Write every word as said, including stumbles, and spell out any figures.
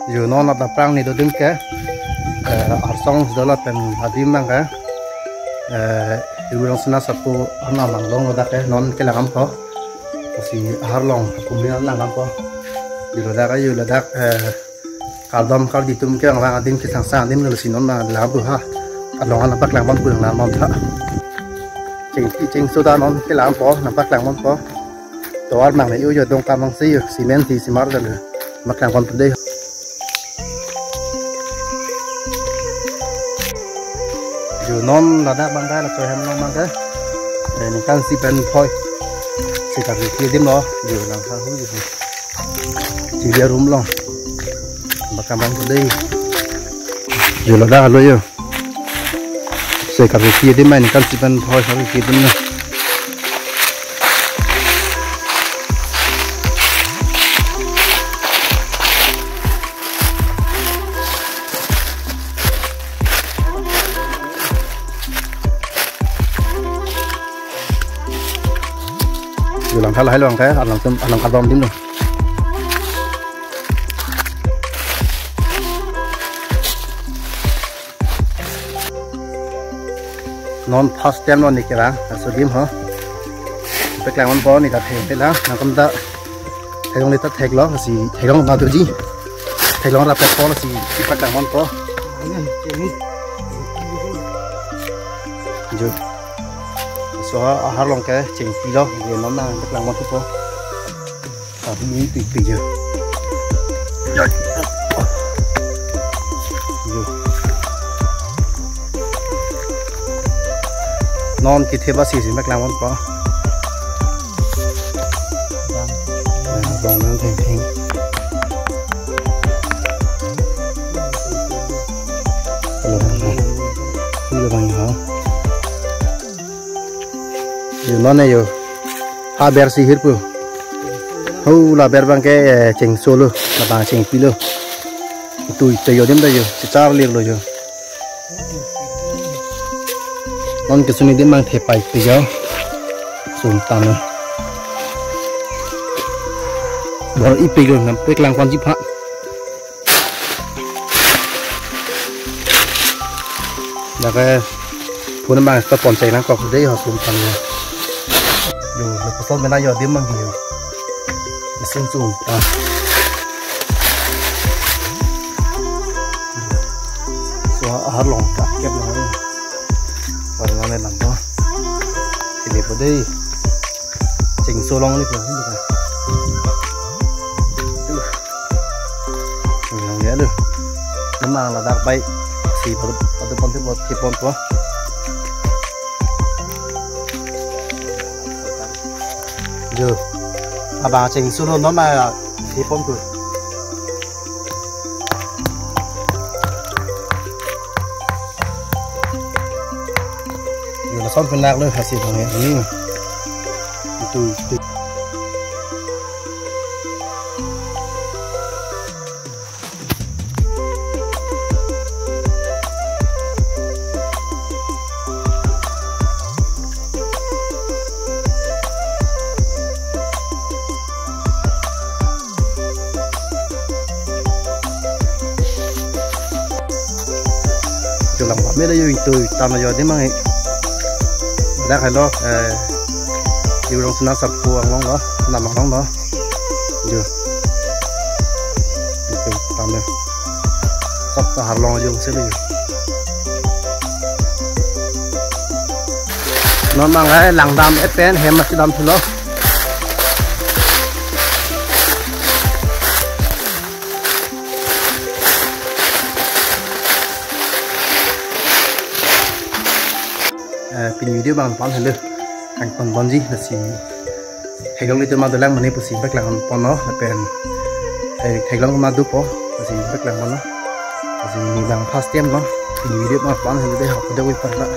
Jo non ladak aphrang neli dodim ke, eh, arsong dola pen adim abang ke, eh, Hirpu Rongsonath Sarpo anam anglong ladak ke non kelang dampo. Lasi ahar along kumi lang dampo. Jo ladak ke jo ladak, eh, kardom kardi atum kevang vang adim kesangsang adim lasi non ma lang pu ha. Along an paklang ponpo lang non tha. Cheng, chengso ta non kelang dampo, nangpaklang ponpo. Tovar mang le yo yo dong kamang si yo, cement si simar dal. Maklang ponpo dei. Jo non ladak abang ke, laso hem along abang ke. Eh, ningkan isi pen phoi. Si karvi adim lo, jo lang sa hu jo. Chili arum along. Maklang ponpo dei. Jo ladak lo yo. Si karvi adim ma ningkan isi pen phoi karvi adim na. Jo lang tha lahai along ke, along tum, along kardom adim lo. Non first time lo neli kevang, laso adim ho. Paklang ponpo neli ta thek thek lang, nangkam ta theklong neli ta theklo, si theklong na tuji. Theklong rap po lasi paklang ponpo. Jo. Laso ahar along ke chengpi lo, je non nangpaklang ponpo. Abi ini pipi jo. Jo. Non kethe basi si maklang ponpo. Bang, bang, bang, bang, bang. Hello, bang, bang. Hello, bang, ha. Jo non ne jo. Ha ber si Hirpu. Ho la ber abang ke, eh, chengso lo, labang chengpi lo. Tui te jo adim ta jo, chechar lir lo jo. Non kesung adim abang thepai pe jo. Sum tan lo. Bor-i pe jo, nangpaklang ponji aphan. Dak ke phone abang stop pon chai nangkok dei ho sum tan lo. Jo, lapuson mena jo adim abang jo. Isun sum tan. So, ahar along ta kep lo. Pada nane nang to. Sini po dei. Chengso along ni po. Nang ya lo. Namang ladak bai. Si pada, pada ponte buat si ponpo. Jo. Abang chengso lo non ma si ponpo. Jo lason pen nak lo hasi bang ya. Hmm. Itu, itu. Jo lang ba me la jo itu tan jo adim abang. Dak helo, eh, Hirpu Rongsonath Sarpo anglong lo, anam anglong lo. Jo. Itu tan lo. Sop ta ahar along jo se lo jo. Non abang ke lang dam-et pen hem masi dam thulo. Eh, pini video abang la-an helo. Kangton ponji lasi. Theklong nelitum ma dolang mane pusi paklang ponlo lapen. Eh, theklong ma dopo lasi paklang ponlo. Lasi neli abang first time lo. Pini video abang la-an helo dei, ha pada wi pada.